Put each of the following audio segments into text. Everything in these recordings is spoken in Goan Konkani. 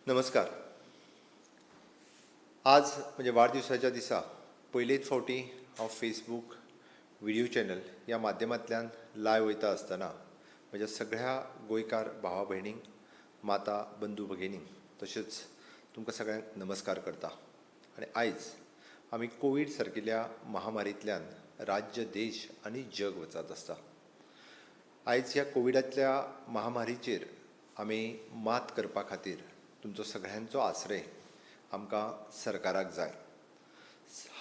नमस्कार. आज म्हणजे वाडदिवसाच्या दिसा पयलेच फावटी हांव फेसबूक व्हिडियो चॅनल ह्या माध्यमांतल्यान लायव वयता आसतना म्हज्या सगळ्या गोंयकार भावा भयणींक, माता बंधू भगिनींक तशेंच तुमकां सगळ्यांक नमस्कार करता. आनी आयज आमी कोवीड सारकिल्ल्या महामारींतल्यान राज्य, देश आनी जग वचत आसता. आयज ह्या कोविडांतल्या महामारीचेर आमी मात करपा खातीर तुमचो सगळ्यांचो आसरे आमकां सरकाराक जाय.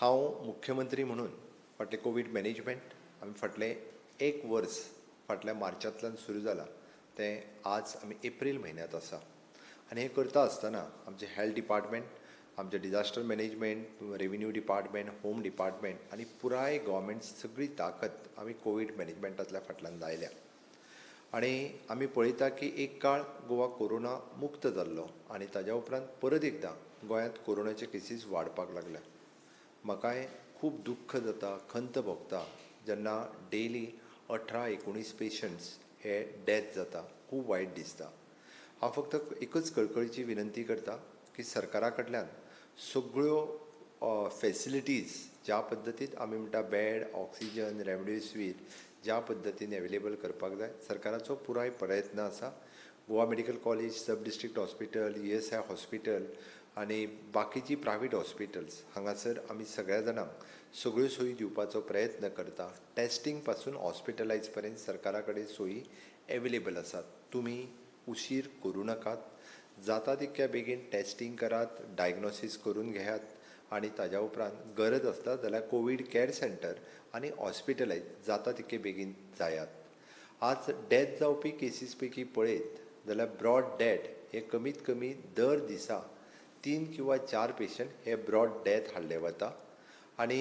हांव मुख्यमंत्री म्हणून फाटलें कोवीड मॅनेजमेंट आमी फाटलें एक वर्स फाटल्या मार्चांतल्यान सुरू जालां तें आज आमी एप्रील म्हयन्यांत आसा. आनी हें करता आसतना आमचें हेल्थ डिपार्टमेंट, आमचें disaster management, revenue department, home department आनी पुराय गव्हर्मेंट सगळी ताकद आमी कोवीड मॅनेजमेंटांतल्या फाटल्यान लायल्या. आनी आमी पळयता की एक काळ गोवा कोरोना मुक्त जाल्लो आनी ताज्या उपरांत परत एकदां गोंयांत कोरोनाचे केसीस वाडपाक लागल्या. म्हाकाय खूब दुख्ख जाता, खंत भोगता जेन्ना डेली 18-19 पेशंट्स हे डॅथ जाता. खूब वायट दिसता. हांव फक्त एकच कळकळीची विनंती करता की सरकारा कडल्यान सगळ्यो फेसिलिटीज ज्या पद्दतीन आमी म्हणटा बेड, ऑक्सिजन, रेमडेसिवीर ज्या पद्दतीन एवेलेबल करपाक जाय, सरकाराचो पुराय प्रयत्न आसा. Goa medical college, sub district hospital, ESI hospital आनी बाकीची प्रायवेट हॉस्पिटल्स हांगासर आमी सगळ्या जाणांक सगळ्यो सोयी दिवपाचो प्रयत्न करता. टेस्टींग पासून हॉस्पिटलायज पर्यंत सरकारा कडेन सोयी एवेलेबल आसात. तुमी उशीर करूं नाकात, जाता तितक्या बेगीन टेस्टींग करात, डायग्नोसीस करून घेयात आनी ताज्या उपरांत गरज आसता जाल्यार कोवीड कॅर सेंटर आनी हॉस्पिटलायज जाता तितके बेगीन जायात. आज डॅथ जावपी केसीस पैकी पळयत जाल्यार ब्रॉड डॅथ हे कमीत कमी दर दिसा 3 किंवा 4 पेशंट हे ब्रॉड डॅथ हाडले वता आनी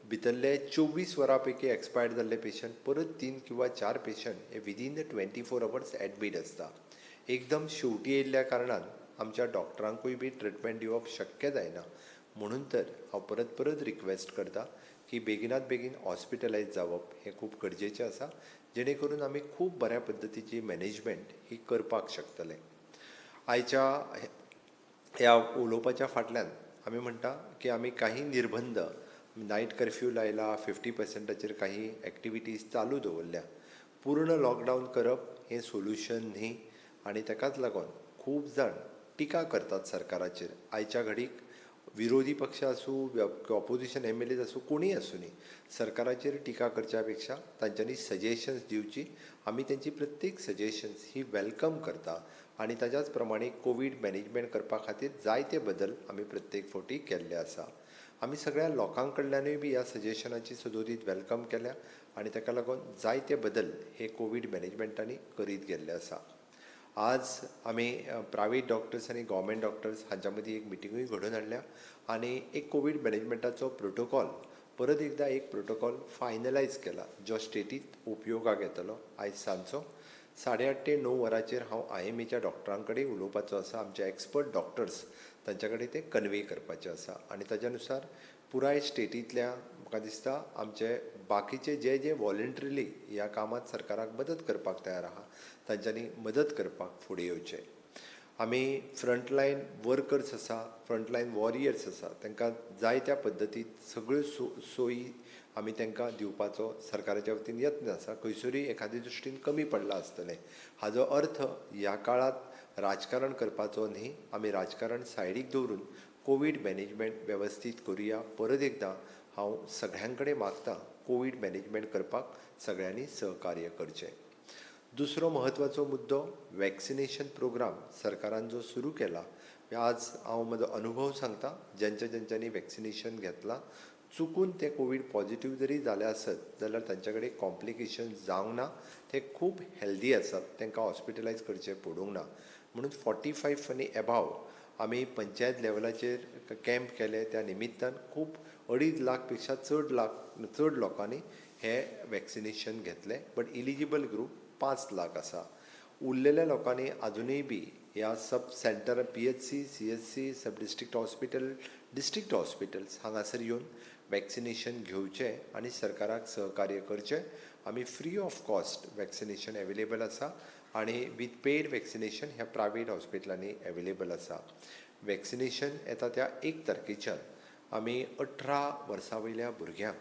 भितरले 24 वरां पैकी एक्सपायर्ड जाल्ले पेशंट परत 3 किंवा 4 पेशंट हे विदीन the 24 hours admit आसता. एकदम शेवटी येयल्ल्या कारणान आमच्या डॉक्टरांकूय बी ट्रिटमेंट दिवप शक्य जायना. म्हणून तर हांव परत परत रिक्वेस्ट करता की बेगिनात बेगीन हॉस्पिटलायज जावप हें खूब गरजेचें आसा, जेणे करून आमी खूब बऱ्या पद्दतीची मॅनेजमेंट ही करपाक शकतले. आयच्या ह्या उलोवपाच्या फाटल्यान आमी म्हणटा की आमी काही निर्बंध, नायट कर्फ्यू लायला, 50%चेर काही एक्टिविटीज चालू दवरल्या. पूर्ण लॉकडावन करप हें सोल्युशन न्ही आनी ताकाच लागून खूब जाण टिका करतात सरकाराचेर. आयच्या घडीक विरोधी पक्ष आसूं, ऑपोजिशन एमएलए आसूं, कोणीय आसूं न्ही, सरकाराचेर टिका करच्या पेक्षा तांच्यांनी सजेशन्स दिवची. आमी तेंची प्रत्येक सजेशन्स ही welcome करता आनी ताज्याच प्रमाणे कोवीड मॅनेजमेंट करपा खातीर जायते बदल आमी प्रत्येक फावटी केल्ले आसा. आमी सगळ्या लोकां कडल्यानूय बी ह्या सजेशनाची सदोदीत welcome केल्या आनी ताका लागून जायते बदल हे कोवीड मॅनेजमेंटांनी करीत गेल्ले आसा. आज आमी प्रायवेट डॉक्टर्स आनी गव्हर्मेंट डॉक्टर्स हांच्या मदीं एक मिटिंगूय घडोवन हाडल्या आनी एक कोवीड मॅनेजमेंटाचो प्रोटोकॉल परत एकदां एक प्रोटोकॉल फायनलायज केला जो स्टेटींत उपयोगाक येतलो. आयज सांजचो 8:30 ते 9 वरांचेर हांव IMAच्या डॉक्टरां कडेन उलोवपाचो आसा. आमचे एक्सपर्ट डॉक्टर्स तांच्या कडेन ते कन्वे करपाचे आसा आनी ताज्या नुसार पुराय स्टेटींतल्या म्हाका दिसता आमचे बाकीचे जे जे वॉलंटरीली ह्या कामांत सरकाराक मदत करपाक तयार आहा तांच्यांनी मदत करपाक फुडें येवचें. आमी फ्रंटलायन वर्कर्स आसा, फ्रंटलायन वॉरियर्स आसा, तांकां जाय त्या पद्दतींत सगळ्यो सोयी आमी तांकां दिवपाचो सरकाराच्या वतीन यत्न आसा. खंयसरूय एखादे दृश्टीन कमी पडलां आसतलें, हाजो अर्थ ह्या काळांत राजकारण करपाचो न्ही. आमी राजकारण सायडीक दवरून कोवीड मॅनेजमेंट वेवस्थीत करुया. परत एकदां हांव सगळ्यां कडेन मागता कोवीड मॅनेजमेंट करपाक सगळ्यांनी सहकार्य करचें. दुसरो म्हत्वाचो मुद्दो, वॅक्सिनेशन प्रोग्राम सरकारान जो सुरू केला, आज हांव म्हजो अनुभव सांगता. ज्यांच्या ज्यांच्यांनी वॅक्सिनेशन घेतलां चुकून ते कोवीड पॉझिटीव जरी जाले आसत जाल्यार तांच्या कडेन कॉम्प्लिकेशन जावंक ना, ते खूब हेल्दी आसात, तांकां हॉस्पिटलायज करचें पडूंक ना. म्हणून 45 आनी एबाव आमी पंचायत लेवलाचेर कॅम्प केले, त्या निमित्तान खूब 2.5 लाख पेक्षा चड लोकांनी हे वॅक्सिनेशन घेतलें. बट इलिजिबल ग्रूप 5 लाख आसा. उरलेल्या लोकांनी आजुनूय बी ह्या सब centre, PHC, CHC, sub district hospital, district hospitals हांगासर येवन वॅक्सिनेशन घेवचें आनी सरकाराक सहकार्य करचें. आमी free of cost vaccination available आसा आनी विथ पेड वॅक्सिनेशन ह्या प्रायवेट हॉस्पिटलांनी एवेलेबल आसा. वॅक्सिनेशन येता त्या 1 तारखेच्यान आमी 18 वर्सां वयल्या भुरग्यांक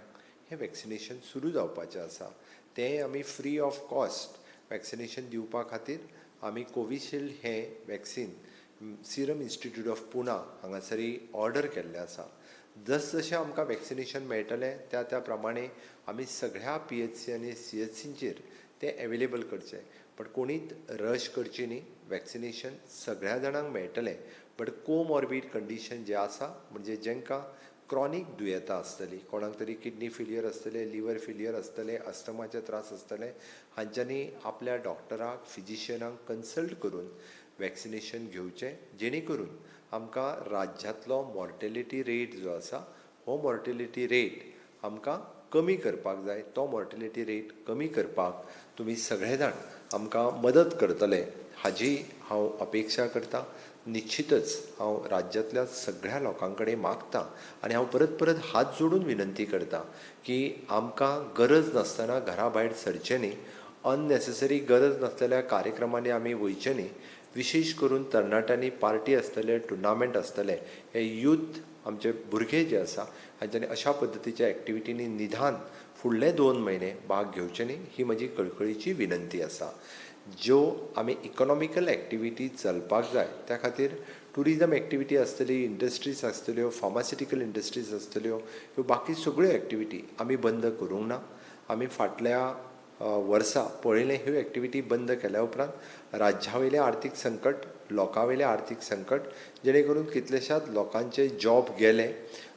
हें वॅक्सिनेशन सुरू जावपाचें आसा. तें आमी फ्री ऑफ कॉस्ट वॅक्सिनेशन दिवपा खातीर आमी कोविशिल्ड हें vaccine Serum Institute of Pune हांगासरी ऑर्डर केल्लें आसा. जस जशें आमकां वॅक्सिनेशन मेळटलें त्या त्या प्रमाणे आमी सगळ्या PHC आनी CHCंचेर तें एवेलेबल करचें. बट कोणीच रश करची न्ही. वॅक्सिनेशन सगळ्या जाणांक मेळटलें, बट कोमॉर्बीड कंडिशन जें आसा, म्हणजे जेंकां क्रॉनीक दुयेंतां आसतलीं, कोणाक तरी किडनी फेलियर आसतलें, लिवर फेलियर आसतलें, अस्थमाचे त्रास आसतले, हांच्यांनी आपल्या डॉक्टराक, फिजिशियनाक कन्सल्ट करून वॅक्सिनेशन घेवचें, जेणे करून आमकां राज्यांतलो मॉर्टेलिटी रेट जो आसा हो मॉर्टेलिटी रेट आमकां कमी करपाक जाय. तो मॉर्टेलिटी रेट कमी करपाक तुमी सगळे जाण आमकां मदत करतले हाजी हांव अपेक्षा करता. निश्चितच हांव राज्यांतल्या सगळ्या लोकां कडेन मागता आनी हांव परत परत हात जोडून विनंती करता की आमकां गरज नासतना घरा भायर सरचें न्ही, अननेसेसरी गरज नासलेल्या कार्यक्रमांनी आमी वयचें न्ही. विशेश करून तरणाट्यांनी पार्टी आसतले, टुर्नामेंट आसतले, हे यूथ आमचे भुरगे जे आसा हांच्यांनी अशा पद्दतीच्या एक्टिविटींनी निदान फुडले 2 म्हयने भाग घेवचे न्ही, ही म्हजी कळकळीची विनंती आसा. ज्यो आमी इकॉनॉमिकल एक्टिविटी चलपाक जाय त्या खातीर ट्युरिजम एक्टिविटी आसतली, इंडस्ट्रीज आसतल्यो, फार्मास्युटिकल इंडस्ट्रीज आसतल्यो, ह्यो बाकी सगळ्यो एक्टिविटी आमी बंद करूंक ना. आमी फाटल्या वर्सा पळयलें, ह्यो एक्टिविटी बंद केल्या उपरांत राज्या वयलें आर्थीक संकट, लोकां वयलें आर्थीक संकट, जेणे करून कितलेशाच लोकांचे जॉब गेले,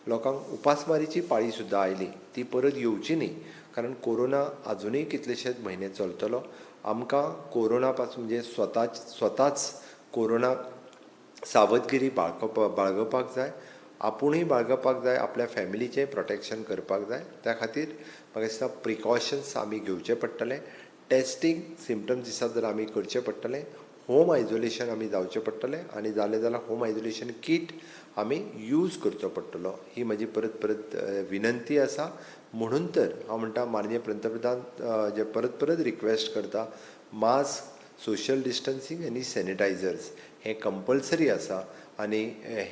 लोकांक उपासमारीची पाळी सुद्दां आयली, ती परत येवची न्ही, कारण कोरोना आजुनूय कितलेशेच म्हयने चलतलो. आमकां कोरोना पासून म्हणजे स्वताच कोरोना सावधगिरी बाळगपाक जाय, आपुणूय बाळगपाक जाय, आपल्या फॅमिलीचें प्रोटेक्शन करपाक जाय. त्या खातीर म्हाका दिसता प्रिकॉशन्स आमी घेवचे पडटले, टेस्टींग सिमटम्स दिसत जाल्यार आमी करचें पडटलें, होम आयजोलेशन आमी जावचें पडटलें आनी जालें जाल्यार होम आयजोलेशन कीट आमी यूज करचो पडटलो. ही म्हजी परत परत विनंती आसा. म्हणून तर हांव म्हणटा माननीय पंतप्रधान जे परत परत रिक्वेस्ट करता, मास्क, सोशल डिस्टन्सींग आनी सॅनिटायझर्स हें कंपल्सरी आसा आनी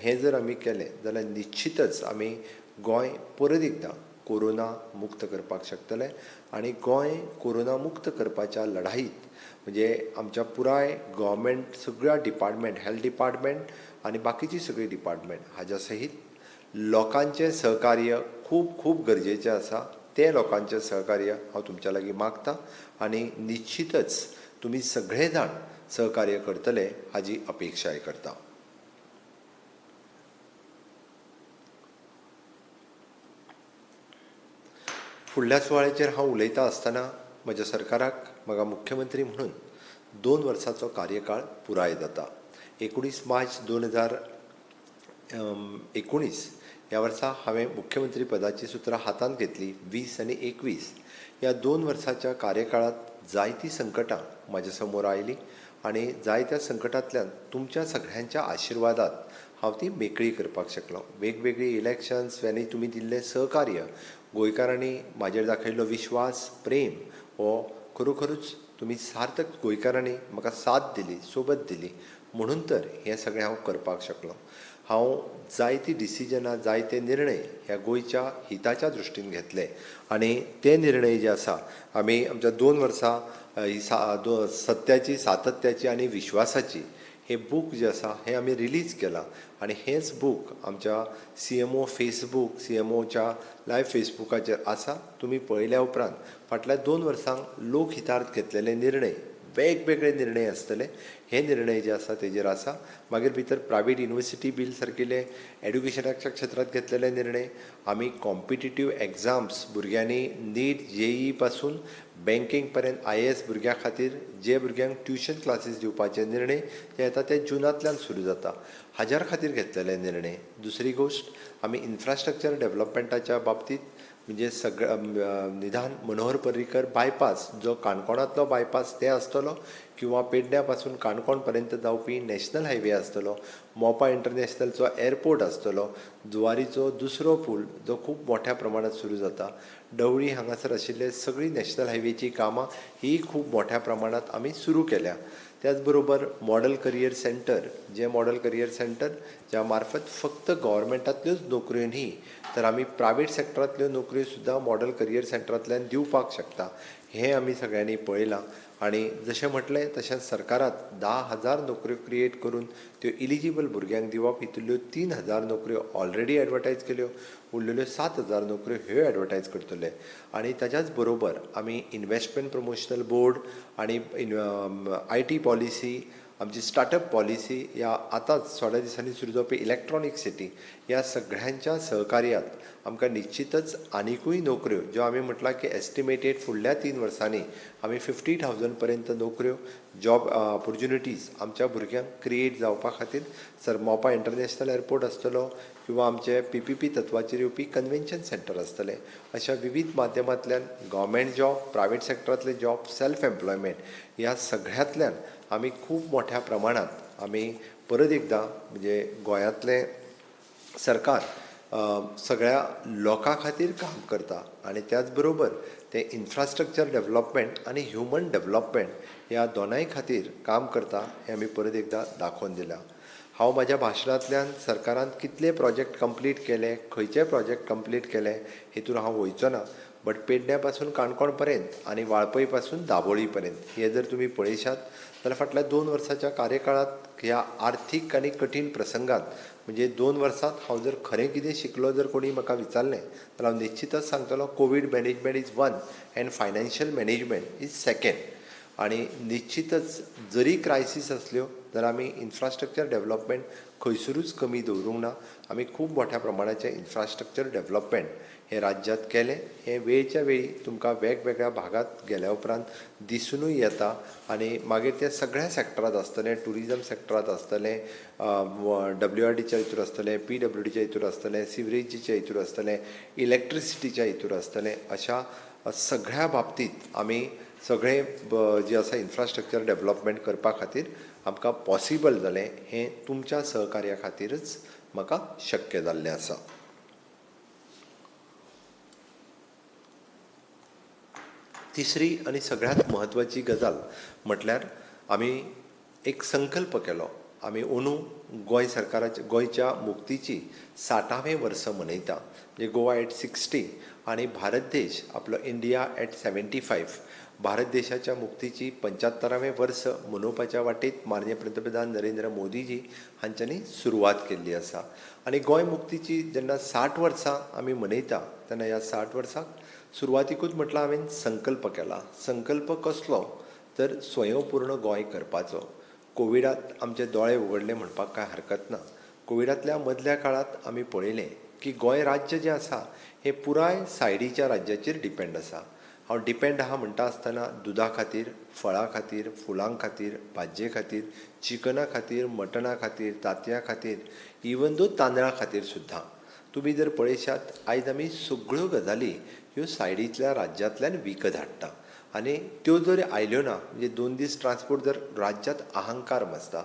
हें जर आमी केलें जाल्यार निश्चितच आमी गोंय परत एकदां कोरोना मुक्त करपाक शकतले. आनी गोंय कोरोना मुक्त करपाच्या लढाईत म्हणजे आमच्या पुराय गव्हर्मेंट, सगळ्या डिपार्टमेंट, हेल्थ डिपार्टमेंट आनी बाकीची सगळी डिपार्टमेंट हाज्या सहीत लोकांचें सहकार्य खूब खूब गरजेचें आसा. तें लोकांचें सहकार्य हांव तुमच्या लागीं मागता आनी निश्चितच तुमी सगळे जाण सहकार्य करतले हाजी अपेक्षाय करता. फुडल्या सुवाळ्याचेर हांव उलयता आसतना म्हज्या सरकाराक म्हाका मुख्यमंत्री म्हणून 2 वर्सांचो कार्यकाळ पुराय जाता. 19 मार्च 2019 ह्या वर्सा हांवें मुख्यमंत्री पदाची सुत्रां हातांत घेतली. 20 आनी 21 ह्या 2 वर्साच्या कार्यकाळांत जायतीं संकटां म्हाज्या समोर आयलीं आनी जायत्या संकटांतल्यान तुमच्या सगळ्यांच्या आशिर्वादात हांव ती मेकळी करपाक शकलो. वेगवेगळी इलेक्शन्स आनी तुमी दिल्लें सहकार्य, गोंयकारांनी म्हाजेर दाखयल्लो विश्वास, प्रेम हो खरोखरूच तुमी सार्थक गोंयकारांनी म्हाका साथ दिली, सोबत दिली, म्हणून तर हें सगळें हांव करपाक शकलो. हांव जायतीं डिसिजनां, जायते निर्णय ह्या गोंयच्या हिताच्या दृश्टीन घेतले आनी ते निर्णय जे आसा आमी आमच्या 2 वर्सां ही सत्याची, सातत्याची आनी विश्वासाची हे बूक जे आसा हें आमी रिलीज केलां आनी हेंच बूक आमच्या CMO Facebook, CMOच्या लायव फेसबुकाचेर आसा. तुमी पळयल्या उपरांत फाटल्या 2 वर्सांक लोकहितार्थ घेतलेले निर्णय, वेगवेगळे निर्णय आसतले, हे निर्णय जे आसा तेजेर आसा. मागीर भितर प्रायवेट युनिवर्सिटी बील सारकिले एड्युकेशनाच्या क्षेत्रांत घेतलेले निर्णय, आमी कॉम्पिटिटीव एग्जाम्स भुरग्यांनी नीट, जेई पासून बँकींग पर्यंत IAS भुरग्यां खातीर जे भुरग्यांक ट्युशन क्लासीस दिवपाचे निर्णय जे येता ते जुनांतल्यान सुरू जाता, हाज्यार खातीर घेतलेले निर्णय. दुसरी गोश्ट आमी इन्फ्रास्ट्रक्चर डेवलपमेंटाच्या बाबतींत म्हणजे सगळ्या निदान मनोहर पर्रीकर बायपास जो काणकोणांतलो बायपास ते आसतलो, किंवा पेडण्या पासून काणकोण पर्यंत जावपी नॅशनल हायवे आसतलो, मोपा इंटरनॅशनलचो एअरपोर्ट आसतलो, जुवारीचो दुसरो पूल जो खूब मोठ्या प्रमाणात सुरू जाता, डवळी हांगासर आशिल्ले सगळीं नॅशनल हायवेची कामां ही खूब मोठ्या प्रमाणात आमी सुरू केल्या. त्याच बरोबर मॉडल करियर सेंटर, जे मॉडल करियर सेंटर ज्या मार्फत फक्त गव्हर्मेंटांतल्योच नोकऱ्यो न्ही तर आमी प्रायवेट सेक्टरांतल्यो नोकऱ्यो सुद्दां मॉडल करियर सेंटरांतल्यान दिवपाक शकता हें आमी सगळ्यांनी पळयलां. आनी जशें म्हटलें तशें सरकारात 10,000 नोकऱ्यो क्रिएट करून त्यो इलिजिबल भुरग्यांक दिवप, हितुल्यो 3,000 नोकऱ्यो ऑलरेडी एडवर्टायज केल्यो, उरलेल्यो 7,000 नोकऱ्यो ह्यो एडवर्टायज करतले. आनी ताच्याच बरोबर आमी इन्वेस्टमेंट प्रमोशनल बोर्ड आनी IT policy, आमची स्टार्टअप पॉलिसी, ह्या आतांच थोड्या दिसांनी सुरू जावपी इलेक्ट्रॉनीक सिटी, ह्या सगळ्यांच्या सहकार्यात आमकां निश्चितच आनिकूय नोकऱ्यो ज्यो आमी म्हटलां की एस्टिमेटेड फुडल्या 3 वर्सांनी आमी 50,000 पर्यंत नोकऱ्यो, जॉब ऑपॉर्च्युनिटीज आमच्या भुरग्यांक क्रिएट जावपा खातीर सर मोपा इंटरनॅशनल एअरपोर्ट आसतलो किंवा आमचे PPP तत्वाचेर येवपी कन्व्हेन्शन सेंटर आसतलें, अशा विविध माध्यमांतल्यान गव्हर्मेंट जॉब, प्रायवेट सेक्टरांतले जॉब, सेल्फ एम्प्लॉयमेंट ह्या सगळ्यांतल्यान आमी खूब मोठ्या प्रमाणात आमी परत एकदां म्हणजे गोंयांतलें सरकार सगळ्या लोकां खातीर काम करता आनी त्याच बरोबर तें इन्फ्रास्ट्रक्चर डेवलपमेंट आनी ह्युमन डेवलपमेंट ह्या दोनाय खातीर काम करता हें आमी परत एकदां दाखोवन दिलां. हांव म्हाज्या भाशणांतल्यान सरकारान कितले प्रोजेक्ट कंप्लीट केले, खंयचे प्रोजेक्ट कंप्लीट केले हेतून हांव वयचो ना, बट पेडण्या पासून काणकोण पर्यंत आनी वाळपय पासून दाबोळी पर्यंत हे जर तुमी पळयशात जाल्यार फाटल्या 2 वर्साच्या कार्यकाळांत ह्या आर्थीक आनी कठीण प्रसंगात म्हणजे 2 वर्सांत हांव जर खरें कितें शिकलो जर कोणी म्हाका विचारलें जाल्यार हांव निश्चितच सांगतलो COVID management is one and financial management is second. आनी निश्चितच जरी क्रायसीस आसल्यो जाल्यार आमी इन्फ्रास्ट्रक्चर डेवलपमेंट खंयसरूच कमी दवरूंक ना. आमी खूब मोठ्या प्रमाणाचें इन्फ्रास्ट्रक्चर डेवलपमेंट हें राज्यांत केलें, हें वेळच्या वेळी तुमकां वेगवेगळ्या भागांत गेल्या उपरांत दिसुनूय येता आनी मागीर तें सगळ्या सेक्टरांत आसतलें, ट्युरिजम सेक्टरांत आसतलें, WRDच्या हितूर आसतलें, PWDच्या हितूर आसतलें, सिवरेजीच्या हितूर आसतलें, इलेक्ट्रिसिटीच्या हितूर आसतलें, अशा सगळ्या बाबतींत आमी सगळें जें आसा इन्फ्रास्ट्रक्चर डेवलपमेंट करपा खातीर आमकां पॉसिबल जालें, हें तुमच्या सहकार्या खातीरच म्हाका शक्य जाल्लें आसा. तिसरी आनी सगळ्यांत म्हत्वाची गजाल म्हटल्यार आमी एक संकल्प केलो. आमी अंदू गोंय सरकाराच्या गोंयच्या मुक्तीची 60वें वर्स मनयता, म्हणजे गोवा एट 60 आनी भारत देश आपलो इंडिया एट 75. भारत देशाच्या मुक्तीची 75वें वर्स मनोवपाच्या वाटेत माननीय पंतप्रधान नरेंद्र मोदीजी हांच्यांनी सुरवात केल्ली आसा. आनी गोंय मुक्तीची जेन्ना 60 वर्सां आमी मनयता तेन्ना ह्या 60 वर्सांक सुरवातीकूच म्हटलां हांवें संकल्प केला. संकल्प कसलो तर स्वयंपूर्ण गोंय करपाचो. कोविडांत आमचे दोळे उगडले म्हणपाक कांय हरकत ना. कोविडांतल्या मदल्या काळांत आमी पळयलें की गोंय राज्य जें आसा हें पुराय सायडीच्या राज्याचेर डिपेंड आसा. हांव डिपेंड आहा म्हणटा आसतना दुदा खातीर, फळां खातीर, फुलां खातीर, भाजये खातीर, चिकना खातीर, मटणा खातीर, तांतयां खातीर, इवन दो तांदळा खातीर सुद्दां. तुमी जर पळयशात आयज आमी सगळ्यो गजाली ह्यो सायडींतल्या राज्यांतल्यान विकत हाडटा आनी त्यो जर आयल्यो ना म्हणजे 2 दीस ट्रान्सपोर्ट जर राज्यांत अहंकार माजता.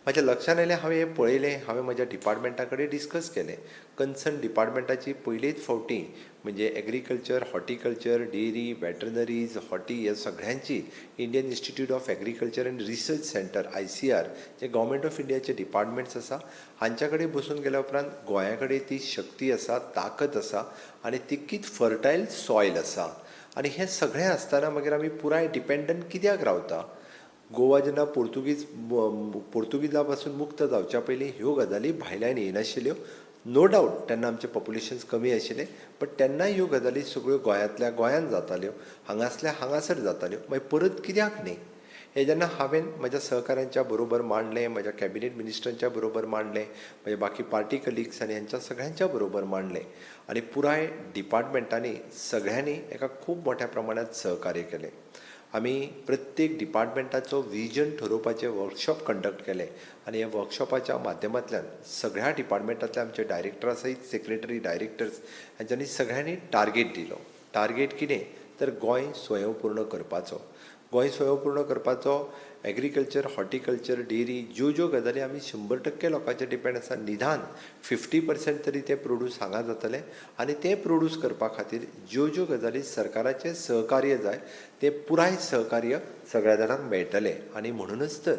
म्हाज्या लक्षान आयलें, हांवें हें पळयलें, हांवें म्हज्या डिपार्टमेंटा कडेन डिस्कस केलें. कन्सर्न डिपार्टमेंटाची पयलीच फावटी म्हणजे एग्रीकल्चर, हॉर्टिकल्चर, डेअरी, वेटरनरीज, हॉटी ह्या सगळ्यांची Indian Institute of Agriculture and Research Centre ICAR J government of इंडियाचे डिपार्टमेंट्स आसा हांच्या कडेन बसून गेल्या उपरांत गोंया कडेन ती शक्ती आसा, ताकत आसा आनी तितकीच फर्टायल सॉयल आसा. आनी हें सगळें आसतना मागीर आमी पुराय डिपेंडंट कित्याक रावता? गोवा जेन्ना पोर्तुगीजा पासून मुक्त जावच्या पयलीं ह्यो गजाली भायल्यान येनाशिल्ल्यो. नो डावट तेन्ना आमचें पॉप्युलेशन कमी आशिल्लें, बट तेन्नाय ह्यो गजाली सगळ्यो गोंयांतल्या गोंयांत जाताल्यो, हांगासल्या हांगासर जाताल्यो. मागीर परत कित्याक न्ही हें जेन्ना हांवें म्हज्या सहकाऱ्यांच्या बरोबर मांडलें, म्हज्या कॅबिनेट मिनिस्टरांच्या बरोबर मांडलें, म्हज्या बाकी पार्टी कलिग्स आनी हेंच्या सगळ्यांच्या बरोबर मांडलें आनी पुराय डिपार्टमेंटांनी सगळ्यांनी एका खूब मोठ्या प्रमाणांत सहकार्य केलें. आमी प्रत्येक डिपार्टमेंटाचो विजन ठरोवपाचें वर्कशॉप कंडक्ट केलें आनी ह्या वर्कशॉपाच्या माध्यमांतल्यान सगळ्या डिपार्टमेंटांतले आमचे डायरेक्टरा सयत सेक्रेटरी, डायरेक्टर्स हांच्यांनी सगळ्यांनी टार्गेट दिलो. टार्गेट कितें तर गोंय स्वयंपूर्ण करपाचो. गोंय स्वयंपूर्ण करपाचो एग्रीकल्चर, हॉर्टिकल्चर, डेरी ज्यो ज्यो गजाली आमी 100% लोकांचेर डिपेंड आसा, निदान 50% तरी ते प्रोड्यूस हांगा जातले आनी ते प्रोड्यूस करपा खातीर ज्यो ज्यो गजाली सरकाराचें सहकार्य जाय ते पुराय सहकार्य सगळ्या जाणांक मेळटलें. आनी म्हणूनच तर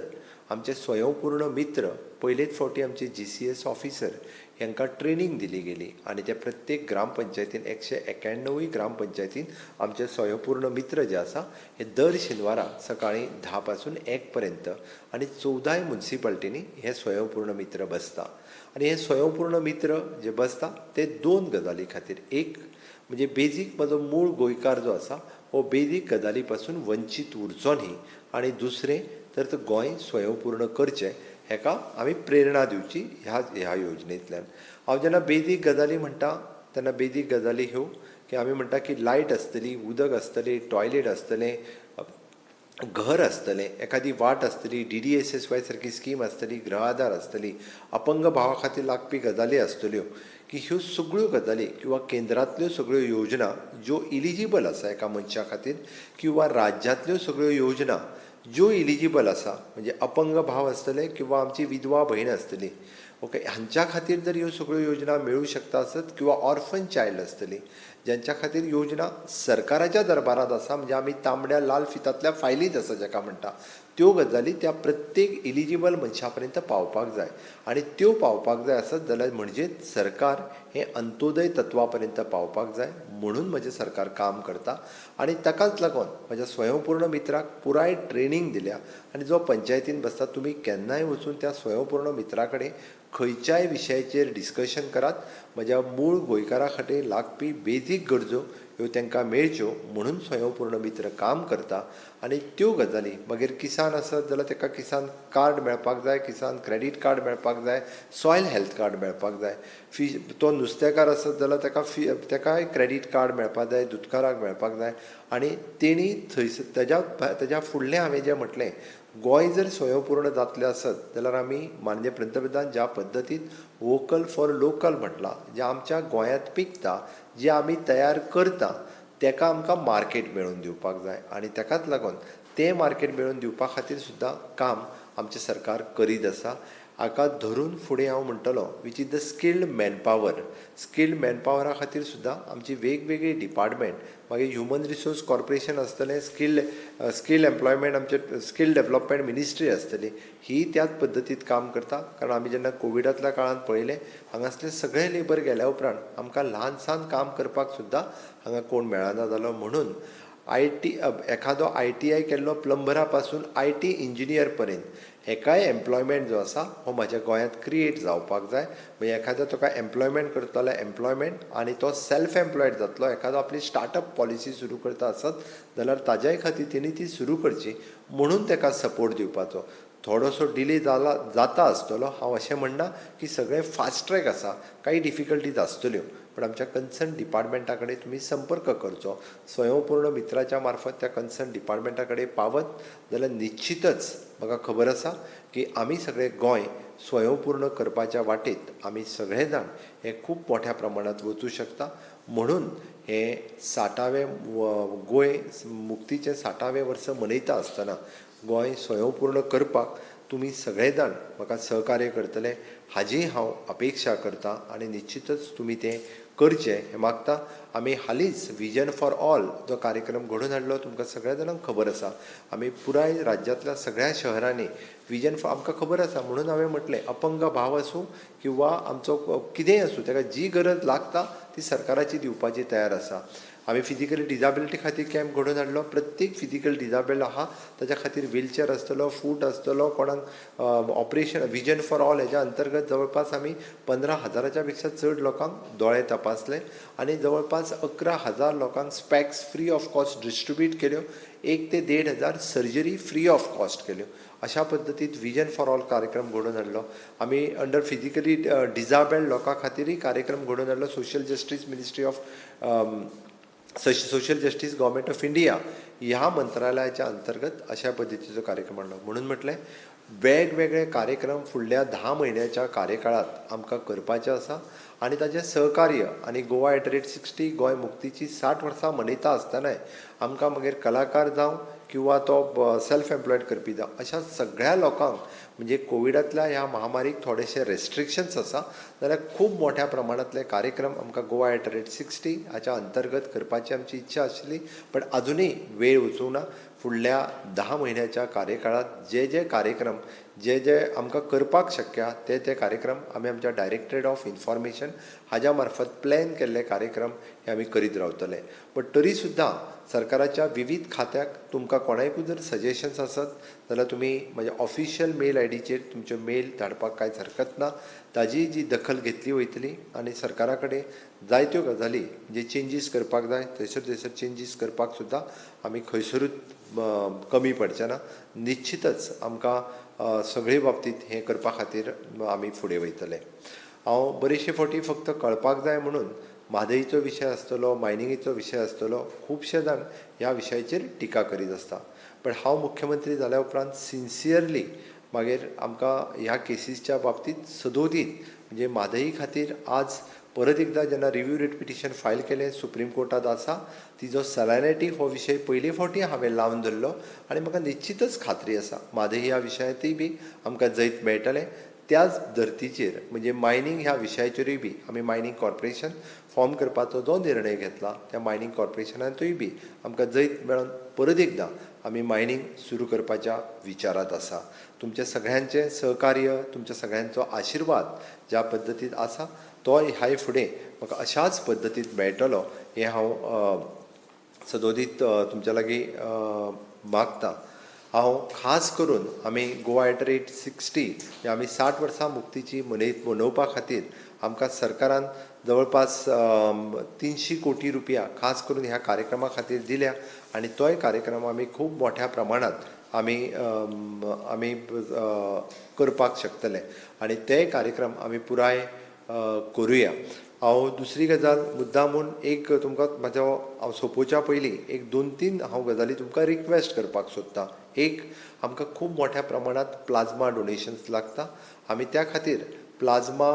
आमचे स्वयंपूर्ण मित्र पयलेच फावटी आमचे GCS officer हांकां ट्रेनींग दिली गेली आनी ते प्रत्येक ग्रामपंचायतीन 191 ग्रामपंचायतीन आमचे स्वयंपूर्ण मित्र जे आसा हे दर शेनवारा सकाळीं 10 पासून 1 पर्यंत आनी 14 मुन्सिपाल्टींनी हे स्वयंपूर्ण मित्र बसता. आनी हे स्वयंपूर्ण मित्र जे बसता ते 2 गजाली खातीर, एक म्हणजे बेजीक म्हजो मूळ गोंयकार जो आसा हो बेजीक गजाली पासून वंचीत उरचो न्ही, आनी दुसरें तर तो गोंय स्वयंपूर्ण करचें हेका आमी प्रेरणा दिवची ह्या योजनेंतल्यान. हांव जेन्ना बेजीक गजाली म्हणटा तेन्ना बेजीक गजाली ह्यो की आमी म्हणटा की लायट आसतली, उदक आसतलें, टॉयलेट आसतलें, घर आसतलें, एखादी वाट आसतली, DDSSY सारकी स्कीम आसतली, गृह आधार आसतली, अपंग भावा खातीर लागपी गजाली आसतल्यो, की ह्यो सगळ्यो गजाली किंवा केंद्रांतल्यो सगळ्यो योजना ज्यो इलिजिबल आसा एका मनशा खातीर किंवा राज्यांतल्यो सगळ्यो योजना ज्यो इलिजिबल आसा, म्हणजे अपंग भाव आसतले किंवा आमची विधवा भयण आसतली, ओके, हांच्या खातीर जर ह्यो सगळ्यो योजना मेळूं शकता आसत किंवा ऑर्फन चायल्ड आसतली ज्यांच्या खातीर योजना सरकाराच्या दरबारांत आसा, म्हणजे आमी तांबड्या लाल फितांतल्या फायलींत आसा जेका म्हणटा, त्यो गजाली त्या प्रत्येक इलिजिबल मनशा पर्यंत पावपाक जाय. आनी त्यो पावपाक जाय आसत जाल्यार म्हणजे सरकार हें अंत्योदय तत्वा पर्यंत पावपाक जाय म्हणून म्हजें सरकार काम करता. आनी ताकाच लागून म्हज्या स्वयंपूर्ण मित्राक पुराय ट्रेनींग दिल्या आनी जो पंचायतीन बसता तुमी केन्नाय वचून त्या स्वयंपूर्ण मित्रा कडेन खंयच्याय विशयाचेर डिस्कशन करात, म्हज्या मूळ गोंयकारा खातीर लागपी बेजीक गरजो ह्यो तांकां मेळच्यो म्हणून स्वयंपूर्ण मित्र काम करता. आनी त्यो गजाली मागीर किसान आसत जाल्यार ताका किसान कार्ड मेळपाक जाय, किसान क्रेडीट कार्ड मेळपाक जाय, सॉयल हेल्थ कार्ड मेळपाक जाय, तो नुस्तेकार आसत जाल्यार ताका ताकाय क्रेडीट कार्ड मेळपाक जाय, दुदकाराक मेळपाक जाय. आनी तेणी थंयसर तेज्या फुडलें हांवें जें म्हटलें, गोंय जर स्वयंपूर्ण जातलें आसत जाल्यार आमी माननीय पंतप्रधान ज्या पद्दतीन वोकल फॉर लोकल म्हटलां, जें आमच्या गोंयांत पिकता, जें आमी तयार करता तेका आमकां मार्केट मेळोवन दिवपाक जाय. आनी तेकाच लागून तें मार्केट मेळोवन दिवपा खातीर सुद्दां काम आमचें सरकार करीत आसा. हाका धरून फुडें हांव म्हणटलो which is the skilled manpower. Skilled मॅनपावरा खातीर सुद्दां आमची वेगवेगळी डिपार्टमेंट, मागीर ह्युमन रिसोर्स कॉर्पोरेशन आसतलें, स्किल्ड एम्प्लॉयमेंट आमचें स्किल डेवलपमेंट मिनिस्ट्री आसतली, ही त्याच पद्दतीत काम करता. कारण आमी जेन्ना कोविडांतल्या काळांत पळयलें हांगासले सगळे लेबर गेल्या उपरांत आमकां ल्हान सान काम करपाक सुद्दां हांगा कोण मेळना जालो. म्हणून एखादो ITI केल्लो प्लंबरा पासून IT engineer पर्यंत हेकाय एम्प्लॉयमेंट जो आसा हो म्हज्या गोंयांत क्रिएट जावपाक जाय. म्हणजे एखादो तुका एम्प्लॉयमेंट करतलो जाल्यार एम्प्लॉयमेंट आनी तो सेल्फ एम्प्लॉयड जातलो, एखादो आपली स्टार्टअप पॉलिसी सुरू करता आसत जाल्यार ताज्याय खातीर तेणी ती सुरू करची म्हणून ताका सपोर्ट दिवपाचो. थोडोसो डिले जाता आसतलो, हांव अशें म्हणना की सगळें फास्ट ट्रॅक आसा, कांय डिफिकल्टीज आसतल्यो, पण आमच्या कन्सर्न डिपार्टमेंटा कडेन तुमी संपर्क करचो. स्वयंपूर्ण मित्राच्या मार्फत त्या कन्सर्न डिपार्टमेंटा कडेन पावत जाल्यार निश्चितच म्हाका खबर आसा की आमी सगळे गोंय स्वयंपूर्ण करपाच्या वाटेत आमी सगळे जाण हे खूब मोठ्या प्रमाणांत वचूं शकता. म्हणून हे 60वें गोंय मुक्तीचें 60वें वर्स मनयता आसतना गोंय स्वयंपूर्ण करपाक तुमी सगळे जाण म्हाका सहकार्य करतले हाजी हांव अपेक्षा करता आनी निश्चितच तुमी तें करचें हें मागता. आमी हालींच विजन फॉर ऑल जो कार्यक्रम घडोवन हाडलो तुमकां सगळ्या जाणांक खबर आसा. आमी पुराय राज्यांतल्या सगळ्या शहरांनी विजन फॉर आमकां खबर आसा म्हणून हांवें म्हटलें अपंग भाव आसूं किंवा आमचो कितेंय आसूं ताका जी गरज लागता ती सरकाराची दिवपाची तयार आसा. आमी फिजिकली डिजाबिलिटी खातीर कॅम्प घडोवन हाडलो, प्रत्येक फिजिकल डिजाबल्ड आहा ताच्या खातीर व्हीलचेर आसतलो, फूट आसतलो, कोणाक ऑपरेशन विजन फॉर ऑल हेज्या अंतर्गत जवळपास आमी 15,000 पेक्षा चड लोकांक दोळे तपासले आनी जवळपास 11,000 लोकांक specs free of cost distribute केल्यो, 1 ते 1,500 सर्जरी फ्री ऑफ कॉस्ट केल्यो. अशा पद्दतीत विजन फॉर ऑल कार्यक्रम घडोवन हाडलो. आमी अंडर फिजिकली डिजाबल्ड लोकां खातीरय कार्यक्रम घडोवन हाडलो. Social justice ministry of social justice government of India ह्या मंत्रालयाच्या अंतर्गत अशा पद्दतीचो कार्यक्रम हाडलो. म्हणून म्हटलें वेगवेगळे कार्यक्रम फुडल्या 10 म्हयन्याच्या कार्यकाळांत आमकां करपाचें आसा आनी ताचें सहकार्य आनी गोवा @60 गोंय मुक्तीची 60 वर्सां मनयता आसतनाय आमकां मागीर कलाकार जावं किंवा तो सेल्फ एम्प्लॉयड करपी जावं, अशा सगळ्या लोकांक म्हणजे कोविडांतल्या ह्या महामारीक थोडेशे रेस्ट्रिक्शन्स आसा जाल्यार खूब मोठ्या प्रमाणांतले कार्यक्रम आमकां गोवा एट रेट 60 हाच्या अंतर्गत करपाची आमची इच्छा आशिल्ली, पण अजुनूय वेळ वचूंक ना. फुडल्या 10 म्हयन्याच्या कार्यकाळांत जे जे कार्यक्रम जे जे आमकां करपाक शक्य आहा ते ते कार्यक्रम आमी आमच्या डायरेक्टरेट ऑफ इन्फॉर्मेशन हाज्या मार्फत प्लॅन केल्ले कार्यक्रम हे आमी करीत रावतले. बट तरी सुद्दां सरकाराच्या विविध खात्याक तुमकां कोणायकूय जर सजेशन्स आसत जाल्यार तुमी म्हज्या ऑफिशियल मेल आयडीचेर तुमच्यो मेल धाडपाक कांयच हरकत ना. ताजी जी दखल घेतली वयतली आनी सरकारा कडेन जायत्यो गजाली जे चेंजीस करपाक जाय थंयसर थंयसर चेंजीस करपाक सुद्दां आमी खंयसरूच कमी पडचे ना. निश्चितच आमकां सगळे बाबतींत हें करपा खातीर आमी फुडें वयतले. हांव बरेचशे फावटी फक्त कळपाक जाय म्हणून म्हादईचो विशय आसतलो, मायनिंगेचो विशय आसतलो, खुबशे जाण ह्या विशयाचेर टिका करीत आसता, पण हांव मुख्यमंत्री जाल्या उपरांत सिन्सियरली मागीर आमकां ह्या केसीसच्या बाबतींत सदोदीत म्हणजे म्हादई खातीर आज परत एकदां जेन्ना रिव्यू रिट पिटिशन फायल केलें सुप्रीम कोर्टांत आसा, तिजो सलायनिटी हो विशय पयले फावटी हांवें लावन धरलो आनी म्हाका निश्चितच खात्री आसा म्हादई ह्या विशयांतूय बी आमकां जैत मेळटलें. त्याच धर्तीचेर म्हणजे मायनींग ह्या विशयाचेरूय बी आमी मायनींग कॉर्पोरेशन फॉर्म करपाचो जो निर्णय घेतला त्या मायनींग कॉर्पोरेशनांतूय बी आमकां जैत मेळोन परत एकदां आमी मायनींग सुरू करपाच्या विचारांत आसा. तुमच्या सगळ्यांचें सहकार्य, तुमच्या सगळ्यांचो आशिर्वाद ज्या पद्दतीन आसा तो ह्याय फुडें म्हाका अशाच पद्दतीन मेळटलो हें हांव सदोदीत तुमच्या लागीं मागता. हांव खास करून आमी गोवा एट रेट 60 आमी 60 वर्सां मुक्तीची मनोवपा खातीर आमकां सरकारान जवळपास 300 कोटी रुपया खास करून ह्या कार्यक्रमा खातीर दिल्या आनी तोय कार्यक्रम आमी खूब मोठ्या प्रमाणांत आमी आमी करपाक शकतले आनी ते कार्यक्रम आमी पुराय करुया. हांव दुसरी गजाल मुद्दामून एक तुमकां म्हाजो हांव सोंपोवच्या पयलीं एक 2-3 हांव गजाली तुमकां रिक्वेस्ट करपाक सोदतां. एक, आमकां खूब मोठ्या प्रमाणांत प्लाझ्मा डोनेशन्स लागता, आमी त्या खातीर प्लाझ्मा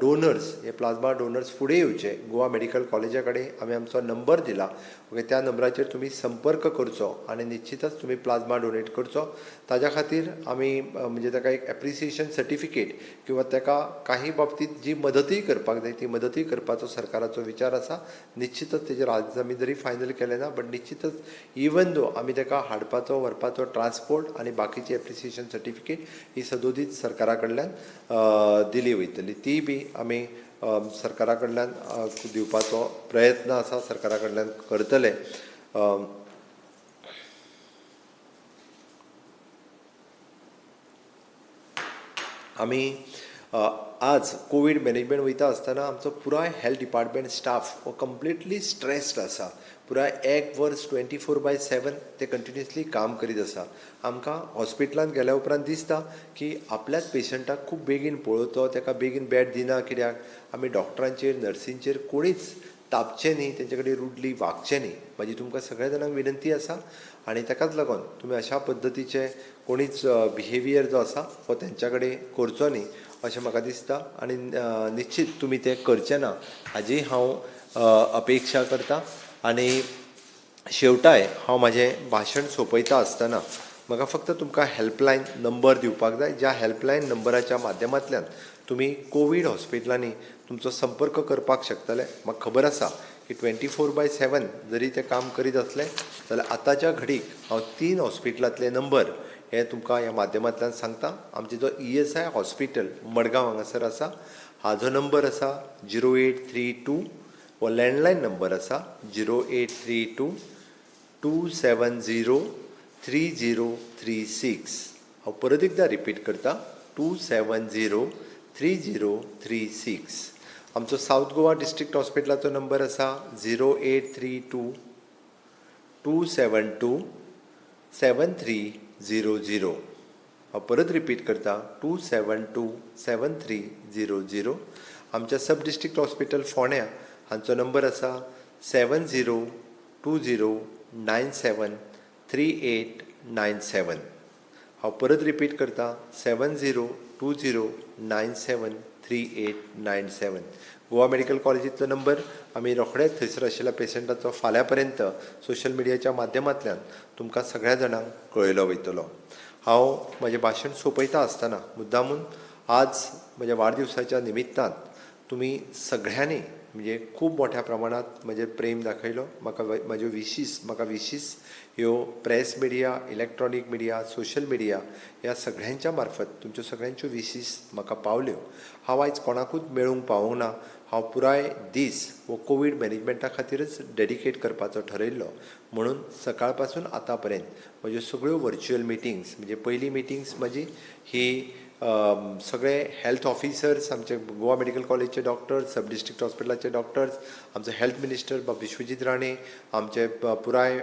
डोनर्स हे प्लाझ्मा डोनर्स फुडें येवचे. गोवा मेडिकल कॉलेजा कडेन आमी आमचो नंबर दिला, ओके, त्या नंबराचेर तुमी संपर्क करचो आनी निश्चितच तुमी प्लाझ्मा डोनेट करचो. ताज्या खातीर आमी म्हणजे ताका एक एप्रिसिएशन सर्टिफिकेट किंवा ताका काही बाबतींत जी मदतूय करपाक जाय ती मदतूय करपाचो सरकाराचो विचार आसा. निश्चितच तेजेर आज आमी जरी फायनल केलें ना, बट निश्चितच इवन दो आमी ताका हाडपाचो व्हरपाचो ट्रान्सपोर्ट आनी बाकीची एप्रिसिएशन सर्टिफिकेट ही सदोदीत सरकारा कडल्यान दिली वयतली, ती बी आमी सरकारा कडल्यान दिवपाचो प्रयत्न आसा, सरकारा कडल्यान करतले. आमी आज कोवीड मॅनेजमेंट वयता आसतना आमचो पुराय हेल्थ डिपार्टमेंट स्टाफ हो कंप्लिटली स्ट्रेस्ड आसा. पुराय एक वर्स 24/7 ते कंटिन्युअसली काम करीत आसा. आमकां हॉस्पिटलांत गेल्या उपरांत दिसता की आपल्याच पेशंटाक खूब बेगीन पळोवचो, ताका बेगीन बेड दिना, कित्याक आमी डॉक्टरांचेर नर्सींचेर कोणीच तापचें न्ही, तेंचे कडेन रुडली वागचें न्ही. म्हाजी तुमकां सगळ्या जाणांक विनंती आसा आनी ताकाच लागून तुमी अशा पद्दतीचे कोणीच बिहेवियर जो आसा हो तेंच्या कडेन करचो न्ही अशें म्हाका दिसता आनी निश्चीत तुमी तें करचें ना हाजी हांव अपेक्षा करता. आनी शेवटाय हांव म्हाजें भाशण सोंपयता आसतना म्हाका फक्त तुमकां हेल्पलायन नंबर दिवपाक जाय, ज्या हेल्पलायन नंबराच्या माध्यमांतल्यान तुमी कोवीड हॉस्पिटलांनी तुमचो संपर्क करपाक शकतले. म्हाका खबर आसा की 24/7 जरी ते काम करीत आसले जाल्यार आतांच्या घडीक हांव 3 हॉस्पिटलांतले नंबर हे तुमकां ह्या माध्यमांतल्यान सांगता. आमचे जो ESI hospital Madgaon हांगासर आसा हाजो नंबर आसा 0832, हो लँडलायन नंबर आसा 0832 270 3036. हांव परत एकदां रिपीट करता, 270 3036. आमचो सावथ गोवा डिस्ट्रिक्ट हॉस्पिटलाचो नंबर आसा 0832 272 7300. हांव परत रिपीट करता, 272 7300. आमच्या सब डिस्ट्रिक्ट हॉस्पिटल फोंड्या हांचो नंबर आसा 7020 973897. हांव परत रिपीट करता, 7020973897. गोवा मेडिकल कॉलेजींतलो नंबर. आमी रोखडेच थंयसर आशिल्ल्या पेशंटाचो फाल्यां पर्यंत सोशल मिडियाच्या माध्यमांतल्यान तुमकां सगळ्या जाणांक कळयलो वयतलो. हांव म्हजें भाशण सोंपयता आसतना मुद्दामून आज म्हज्या वाडदिवसाच्या निमित्तान तुमी सगळ्यांनी म्हणजे खूब मोठ्या प्रमाणांत म्हजेर प्रेम दाखयलो. म्हाका म्हाज्यो विशीस, म्हाका विशीस ह्यो press media, electronic media, social media ह्या सगळ्यांच्या मार्फत तुमच्यो सगळ्यांच्यो विशीस म्हाका पावल्यो. हांव आयज कोणाकूच मेळूंक पावूंक ना. हांव पुराय दीस हो कोवीड मॅनेजमेंटा खातीरच डेडिकेट करपाचो ठरयल्लो, म्हणून सकाळ पासून आतां पर्यंत म्हज्यो सगळ्यो वर्च्युअल मिटिंग्स, म्हणजे पयली मिटिंग्स म्हजी ही सगळे हेल्थ ऑफिसर्स, आमचे गोवा मेडिकल कॉलेजचे डॉक्टर्स, सब डिस्ट्रिक्ट हॉस्पिटलाचे डॉक्टर्स, आमचो हेल्थ मिनिस्टर बाब विश्वजीत राणे, आमचे पुराय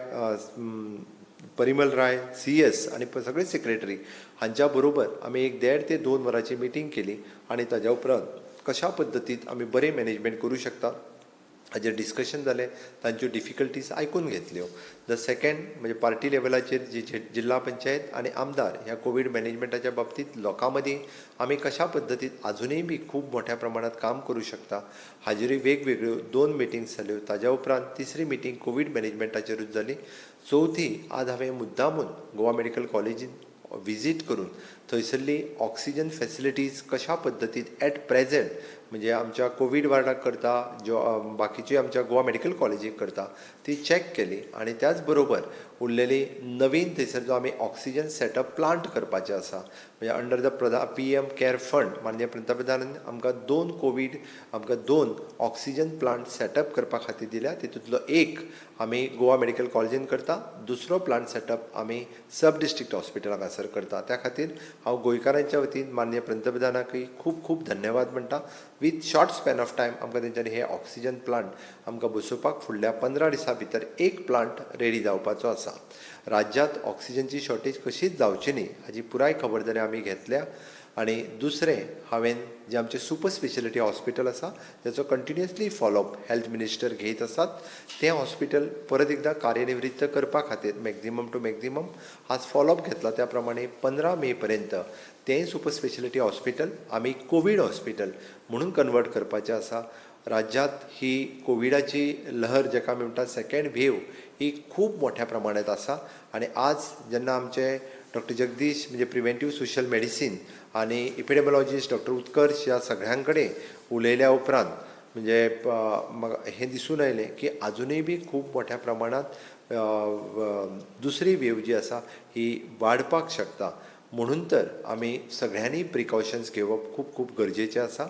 परिमल राय CS आनी सगळे सेक्रेटरी हांच्या बरोबर आमी एक 1.5 ते 2 वरांची मिटींग केली आनी ताज्या उपरांत कशा पद्दतीन आमी बरें मॅनेजमेंट करूं शकता हाजेर डिस्कशन जालें. तांच्यो डिफिकल्टीज आयकून घेतल्यो. The second म्हणजे पार्टी लेवलाचेर जी जिल्हा पंचायत आनी आमदार ह्या कोवीड मॅनेजमेंटाच्या बाबतींत लोकां मदीं आमी कशा पद्दतीन आजुनूय बी खूब मोठ्या प्रमाणांत काम करूं शकता हाजेरूय वेगवेगळ्यो 2 मिटिंग्स जाल्यो. ताज्या उपरांत तिसरी मिटींग कोवीड मॅनेजमेंटाचेरूच जाली. चवथी आज हांवें मुद्दामून गोवा मेडिकल कॉलेजीन विजीट करून थंयसरली ऑक्सिजन फॅसिलिटीज कशा पद्दतीन एट प्रेजेंट म्हणजे आमच्या कोवीड वार्डाक करता, ज्यो बाकीच्यो आमच्या गोवा मेडिकल कॉलेजीक करता ती चॅक केली. आनी त्याच बरोबर उरलेली नवीन थंयसर जो आमी ऑक्सिजन सेटअप प्लांट करपाचें आसा, म्हणजे under the PM care fund माननीय पंतप्रधानान आमकां 2 कोवीड आमकां 2 ऑक्सिजन प्लांट सेटअप करपा खातीर दिल्या. तितूंतलो एक आमी गोवा मेडिकल कॉलेजीन करता, दुसरो प्लांट सेटअप आमी सब डिस्ट्रिक्ट हॉस्पिटल हांगासर करता. त्या खातीर हांव गोंयकारांच्या वतीन माननीय पंतप्रधानाकय खूब खूब धन्यवाद म्हणटा. With short span of time आमकां तेंच्यांनी हे ऑक्सिजन प्लांट आमकां बसोवपाक फुडल्या 15 दिसां भितर एक प्लांट रेडी जावपाचो आसा. राज्यांत ऑक्सिजनची शॉर्टेज कशीच जावची न्ही हाजी पुराय खबरदारी आमी घेतल्या. आनी दुसरें हांवें जें आमचें सुपर स्पेशलिटी हॉस्पिटल आसा तेचो continuously follow up health minister घेयत आसात. तें हॉस्पिटल परत एकदां कार्यनिवृत्त करपा खातीर मॅक्झिमम टू मॅक्झिमम आज फॉलोअप घेतला. त्या प्रमाणे 15 मे पर्यंत तें सुपर स्पेशलिटी हॉस्पिटल आमी कोवीड हॉस्पिटल म्हणून कन्वर्ट करपाचें आसा. राज्यांत ही कोविडाची लहर जेका आमी म्हणटा सेकेंड वेव ही खूब मोठ्या प्रमाणांत आसा. आनी आज जेन्ना आमचे डॉक्टर जगदीश म्हणजे प्रिवेंटीव सोशल मेडिसीन आनी इपिडेमॉलॉजिस्ट डॉक्टर उत्कर्ष ह्या सगळ्यां कडेन उलयल्या उपरांत म्हणजे हें दिसून आयलें की आजुनूय बी खूब मोठ्या प्रमाणांत दुसरी वेव जी आसा ही वाडपाक शकता. म्हणून तर आमी सगळ्यांनी प्रिकॉशन्स घेवप खूब खूब गरजेचें आसा.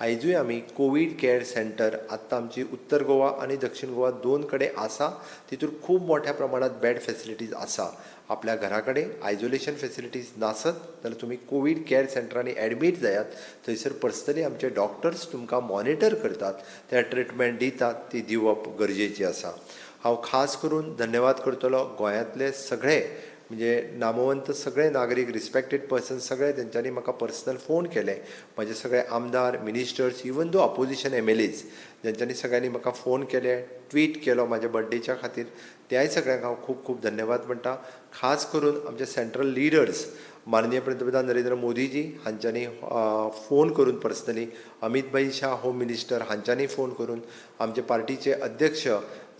आयजूय आमी कोवीड कॅर सेंटर आत्तां आमची उत्तर गोवा आनी दक्षिण गोवा 2 कडेन आसा. तितून खूब मोठ्या प्रमाणांत बेड फॅसिलिटीज आसा. आपल्या घरा कडेन आयजोलेशन फॅसिलिटीज नासत जाल्यार तुमी कोवीड कॅर सेंटरांनी एडमीट जायात. थंयसर पर्सनली आमचे डॉक्टर्स तुमकां मॉनिटर करतात, त्या ट्रिटमेंट दितात, ती दिवप गरजेची आसा. हांव खास करून धन्यवाद करतलो गोंयांतले सगळे म्हणजे नामवंत सगळे नागरीक, रिस्पेक्टेड पर्सन सगळे तेंच्यांनी म्हाका पर्सनल फोन केले. म्हजे सगळे आमदार, ministers, even though opposition MLAs जेंच्यांनी सगळ्यांनी म्हाका फोन केले, ट्वीट केलो म्हाज्या बड्डेच्या खातीर, त्याय सगळ्यांक हांव खूब खूब धन्यवाद म्हणटा. खास करून आमचे सेंट्रल लिडर्स माननीय पंतप्रधान नरेंद्र मोदीजी हांच्यांनी फोन करून पर्सनली, अमीत भाई शाह होम मिनिस्टर हांच्यांनी फोन करून, आमचे पार्टीचे अध्यक्ष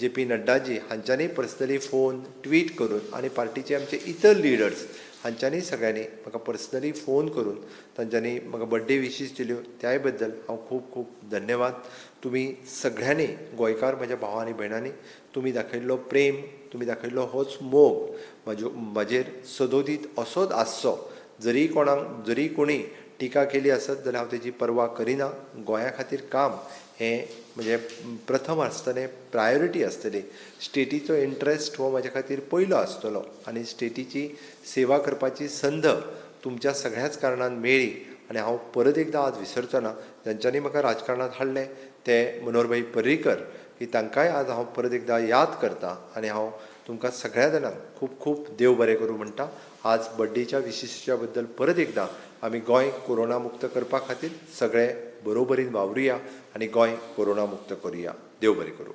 JP Naddaji हांच्यांनी personally phone tweet करून आनी पार्टीचे आमचे इतर लिडर्स हांच्यांनी सगळ्यांनी म्हाका पर्सनली फोन करून तांच्यांनी म्हाका बड्डे विशीस दिल्यो, त्याय बद्दल हांव खूब खूब धन्यवाद. तुमी सगळ्यांनी गोंयकार म्हज्या भाव आनी भयणांनी तुमी दाखयल्लो प्रेम, तुमी दाखयल्लो होच मोग म्हजेर सदोदीत असोच आसचो. जरी कोणाक जरी कोणी टिका केली आसत जाल्यार हांव तेजी पर्वा करिना. गोंया खातीर काम हें म्हणजे प्रथम आसतलें, प्रायोरिटी आसतली. स्टेटीचो इंट्रस्ट हो म्हाज्या खातीर पयलो आसतलो आनी स्टेटीची सेवा करपाची संद तुमच्या सगळ्याच कारणान मेळ्ळी आनी हांव परत एकदां आज विसरचो ना जांच्यांनी म्हाका राजकारणांत हाडलें ते मनोहरभाई पर्रीकर की तांकांय आज हांव परत एकदां याद करता आनी हांव तुमकां सगळ्या जाणांक खूब खूब देव बरें करूं म्हणटा. आज बड्डेच्या विशिश्ट्या बद्दल परत एकदां आमी गोंय कोरोना मुक्त करपा खातीर सगळे बरोबरीन वावरुया आनी गोंय कोरोना मुक्त करुया. देव बरें करूं.